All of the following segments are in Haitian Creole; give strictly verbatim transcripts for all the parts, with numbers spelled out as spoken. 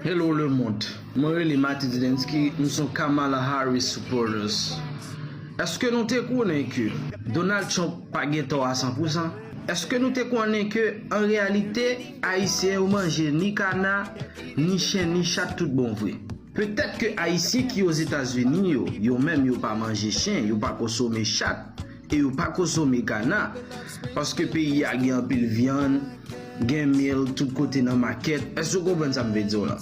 Hello le monde, mwen rele Matty Zidensky, m se yon Kamala Harris supporters. Èske nou te konnen ke Donald Trump pa gen tò a san pou san? Èske nou te konnen ke an reyalite, Ayisyen yo manje ni kana, ni chen, ni chat tout bon vre? Petèt ke Ayisyen ki Ozetazini yo, yo menm yo pa manje chen, yo pa konsome chat, e yo pa konsome kana, paske peyi a gen anpil vyann, gen mil tout kote nan makèt. Èske w konprann sa m vle di w la?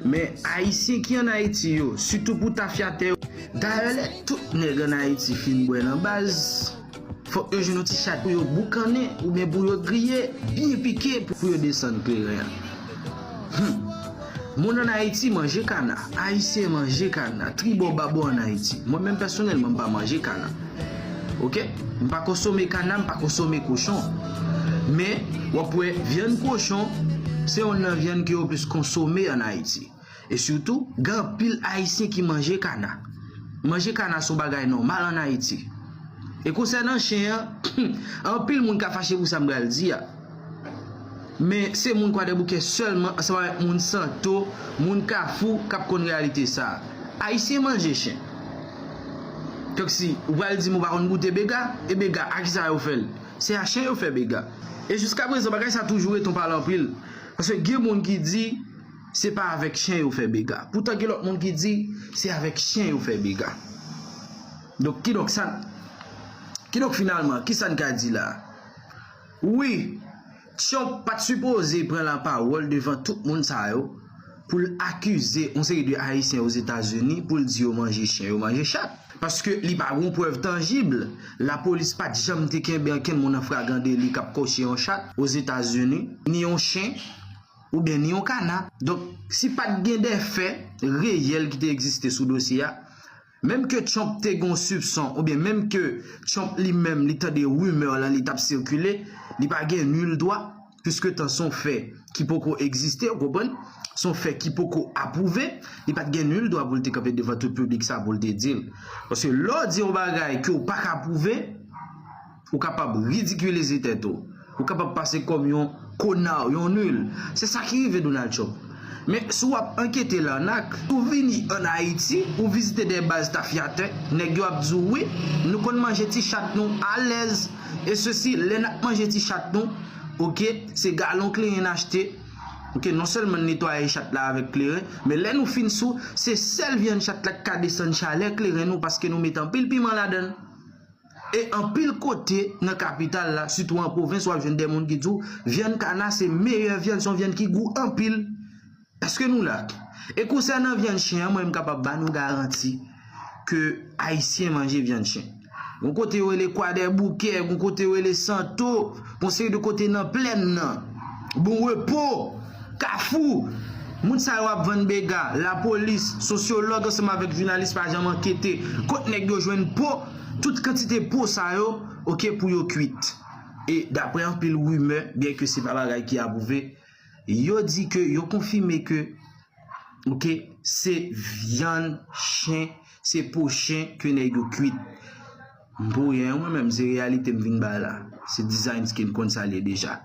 Men Ayisyen ki ann Ayiti yo, sitou pou tafyatè yo, dayè lè tout nèg ann Ayiti fin bwè nan baz, fòk yo jwenn yon ti chat pou yo boukannen oubyen pou yo griye, byen pike pou yo desann kleren an. Hmm. Moun ann Ayiti manje kana, Ayisyen manje kana, tribò babò ann Ayiti. Mwen menm pèsonèlman m pa manje kana. Oke? M pa konsome kana, m pa konsome kochon. Men, w ap wè vyann kochon, se youn nan vyann ke yo plis konsome ann Ayiti. E sitou, gen anpil Ayisyen ki manje kana. Manje kana se yon bagay nòmal ann Ayiti. E konsènan chen an, anpil moun ka fache pou sa m pral di a. Men se moun Kwadèboukè sèlman, ansanm avèk moun Santo, moun Kafou, k ap konn reyalite sa a. Ayisyen manje chen. Kòmsi, ou pral di m ou pa konn goute bega, e bega, a kisa yo fè l? Se a chen yo fè bega. E jiskaprezan, bagay sa toujou rete yon pale anpil. Paske gen moun ki di, se pa avèk chen yo fè bega. Poutan gen lòt moun ki di, se avèk chen yo fè bega. Donk, kidonk, sa, kidonk, finalman, kisa n ka di la? Wi, Trump pa t sipoze pran lapawòl devan tout moun sa yo pou l akize yon seri de Ayisyen Ozetazini pou l di yo manje chen, yo manje chat. Paske li pa gen yon prèv tanjib. Lapolis pa t janm te kenbe ankenn moun an fragan deli k ap kòche yon chat Ozetazini, ni yon chen, oubyen ni yon kana. Donk, si pa t gen de fè reyèl ki te egziste sou dosye a, menm ke Trump te gen yon sipson, oubyen menm ke Trump li menm li tande rimè lan li t ap sikile, li pa gen nil dwa, piske tan se yon fè ki poko egziste, ou konprann? Se yon fè ki poko apwouve, li pa t gen nil dwa pou l te kanpe devan tout piblik sa pou l te di l. Paske lè w di yon bagay ke w pa ka pwouve, ou kapab ridikilize tèt ou. Ou kapab pase kòm yon kona, yon nil. Se sa ki rive Donald Trump. Men si w ap ankete lanak, ou vini ann Ayiti, ou vizite de baz tafyatè, nèg yo ap di w wi, nou konn manje ti chat nou alèz, e sesi, lè n ap manje ti chat nou, oke, se galon kleren n achte, oke, non sèlman n netwaye chat la avèk kleren, men lè nou fin sou, se sèl vyann chat la k ka desann chalè kleren nou paske nou met anpil piman ladan l. E anpil kote nan kapital la, sitou an pwovens, w ap jwenn de moun ki di w, vyann kana se meyè vyann, se yon vyann ki gou anpil. Èske nou la? E konsènan vyann chen an, mwen m kapab ba nou garanti ke Ayisyen manje vyann chen. Gon kote yo rele Kwadèboukè, gon kote yo rele Santo, gon seri de kote nan plèn nan. Bon Repo, Kafou, moun sa yo ap vann bega, lapolis, sosyològ ansanm avèk jounalis pa janm ankete kot nèg yo jwenn po, tout kantite po sa yo, oke, pou yo kwit. E daprè anpil rimè, byenke se pa bagay ki apwouve, yo di ke yo konfime ke, oke, se vyann chen, se po chen ke nèg yo kwit. M pou ryen, mwen menm, se reyalite m vin bay la. Se design skin konn sa l ye deja.